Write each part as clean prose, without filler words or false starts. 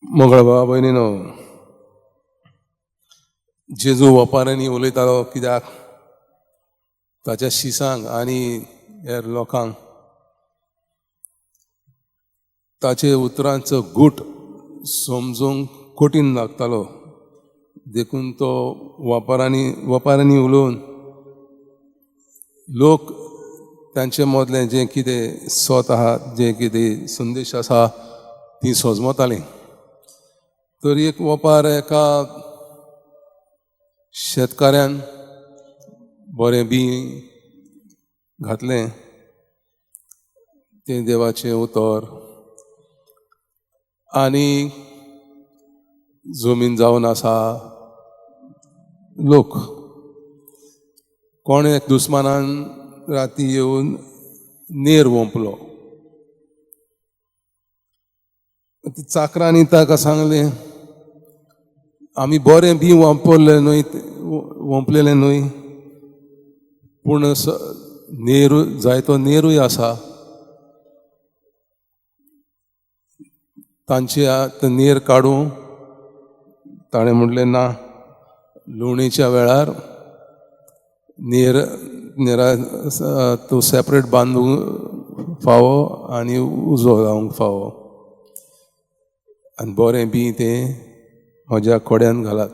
मोगाळ भावा भयणीनो, जेजू वपारांनी उलयतालो कित्याक ताच्या शिसांक आनी हेर लोकांक ताचे उतरांचो गूट समजूंक कठीण लागतालो. देखून तो वपारांनी उलोवन लोक तांचे मदलें जें कितें सत आहा, जें कितें संदेश आसा ती सजमतालीं. तर एक वपार एका शेतकाऱ्यान बरें बी घातलें, तें देवाचें उतर आनी जमीन जावन आसा लोक. कोण एक दुस्मानान राती येवन नेर वोंपलो. चाकरांनी ताका सांगलें, आमी बरें बी वोंपलें न्हय, वोंपलेलें न्हय, पूण नेरू जायतो नेरूय आसा. तांचे नेर काडूं? ताणें म्हणलें ना, लुवणेच्या वेळार नेर नेरा तो सेपरेट बांदूंक फावो आनी उजो लावंक फावो आनी बरें बी तें म्हज्या कोड्यान घालात.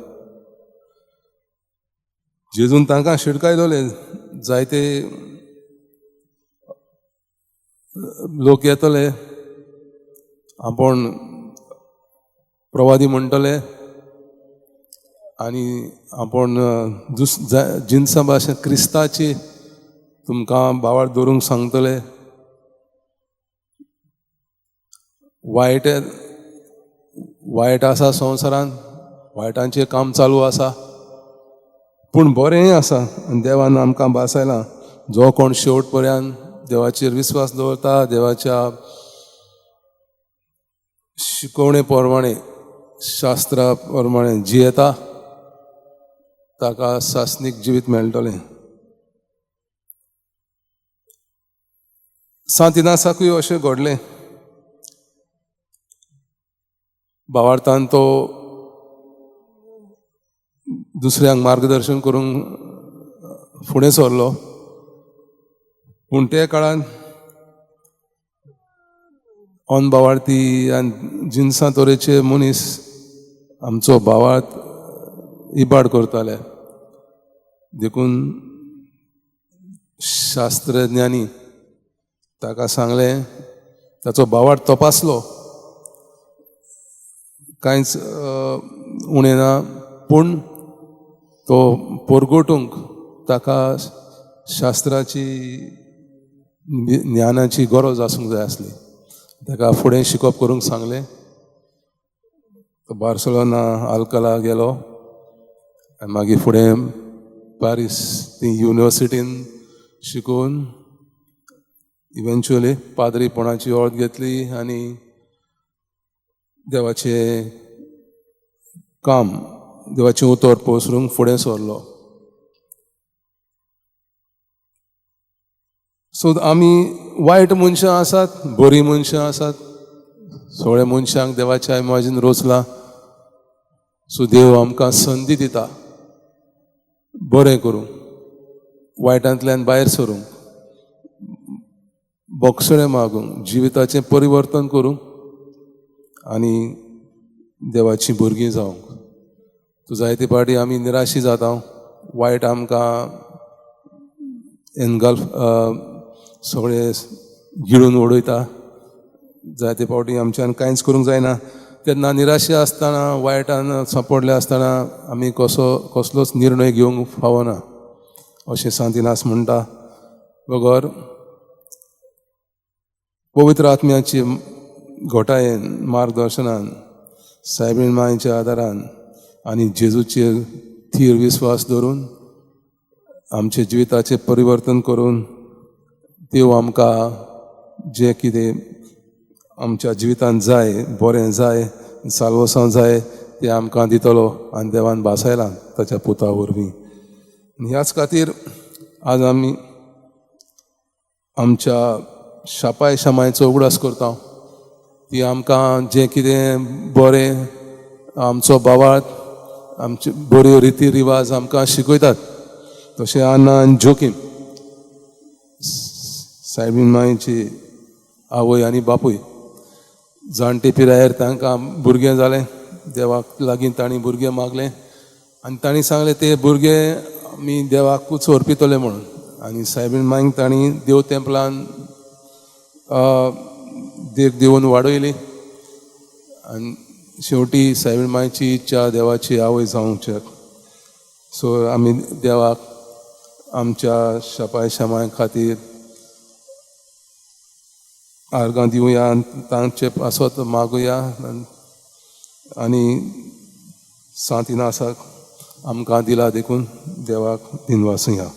जेजून तांकां शिडकायलोले, जायते लोक येतले, आपूण प्रवादी म्हणटले आनी आपूण जिनसां भाशेन क्रिस्ताची तुमकां बावाळ दवरूंक सांगतले. वायट वायट आसा संवसारांत, वायटांचें काम चालू आसा, पूण बरेंय आसा आनी देवान आमकां भासायलां. जो कोण शेवट पर्यंत देवाचेर विस्वास दवरता, देवाच्या शिकवणे प्रमाणे, शास्त्रा प्रमाणे जियेता, ताका सासणीक जिवीत मेळटलें. सांत इनासाकूय अशें घडलें. भावार्थान तो दुसऱ्यांक मार्गदर्शन करूंक फुडें सरलो, पूण त्या काळान अनभावार्थी आनी जिनसां तरेचे मनीस आमचो भावार्थ इबाड करताले. देखून शास्त्रज्ञानी ताका सांगलें, ताचो भावार्थ तपासलो, कांयच उणें ना, पूण तो परगटूंक ताका शास्त्राची ज्ञानाची गरज आसूंक जाय आसली. ताका फुडें शिकप करूंक सांगलें. तो बार्सेलोना आल्कला गेलो आनी मागीर फुडें पॅरीस ती युनिवर्सिटीन शिकून इवेंच्युअली पाद्रीपणाची ओळख घेतली आनी देवाचें काम, देवाचें उतर पसरूंक फुडें सरलो. सो आमी वायट मनशां आसात, बरीं मनशां आसात, सगळ्या मनशांक देवाच्या इमाजीन रोचलां. सो देव आमकां संदी दिता बरें करूंक, वायटांतल्यान भायर सरूंक, बोगसणें मागूंक, जिविताचें परिवर्तन करूंक आनी देवाचीं भुरगीं जावंक. तूं जायते पाटी आमी निराशी जाता, वायट आमकां एनगल्फ सगळे गिळून उडयता. जायते फावटी आमच्यान कांयच करूंक जायना. तेन्ना निराशी आसतना, वायटान सांपडले आसतना आमी कसो कसलोच निर्णय घेवंक फावना अशें सांत इनास म्हणटा. बगर पवित्र आत्म्याची घोटायेन, मार्गदर्शनान, सायबीण मांयच्या आदारान आनी जेजूचेर थीर विस्वास दवरून आमचे जिविताचें परिवर्तन करून देव आमकां जें कितें आमच्या जिवितांत जाय, बरें जाय, साल्वसांव जाय, तें आमकां दितलो आनी देवान भासायलां ताच्या पुता वरवीं. ह्याच खातीर आज आमी आमच्या शापाय शामायचो उगडास करता. ती आमकां जें कितें बरें आमचो भावार्थ, आमचे बऱ्यो रिती रिवाज आमकां शिकयतात. तशें आना आनी जोकीम, सायबीन मांयची आवय आनी बापूय, जाणटे पिरायेर तांकां भुरगें जालें. देवाक लागीं तांणी भुरगें मागलें आनी तांणी सांगलें, ते भुरगे आमी देवाकूच अर्पितले म्हणून. आनी सायबीन मांयक तांणी देव तेंपलान देख दिवन वाडयली आनी शेवटी सायबीन मांयची इच्छा देवाची आवय जावंक. सो आमी देवाक आमच्या शपाय शमाय खातीर आर्गां दिवया आनी तांचे पासत मागुया आनी सांत इनासाक आमकां दिला देखून देवाक दिनवासुया.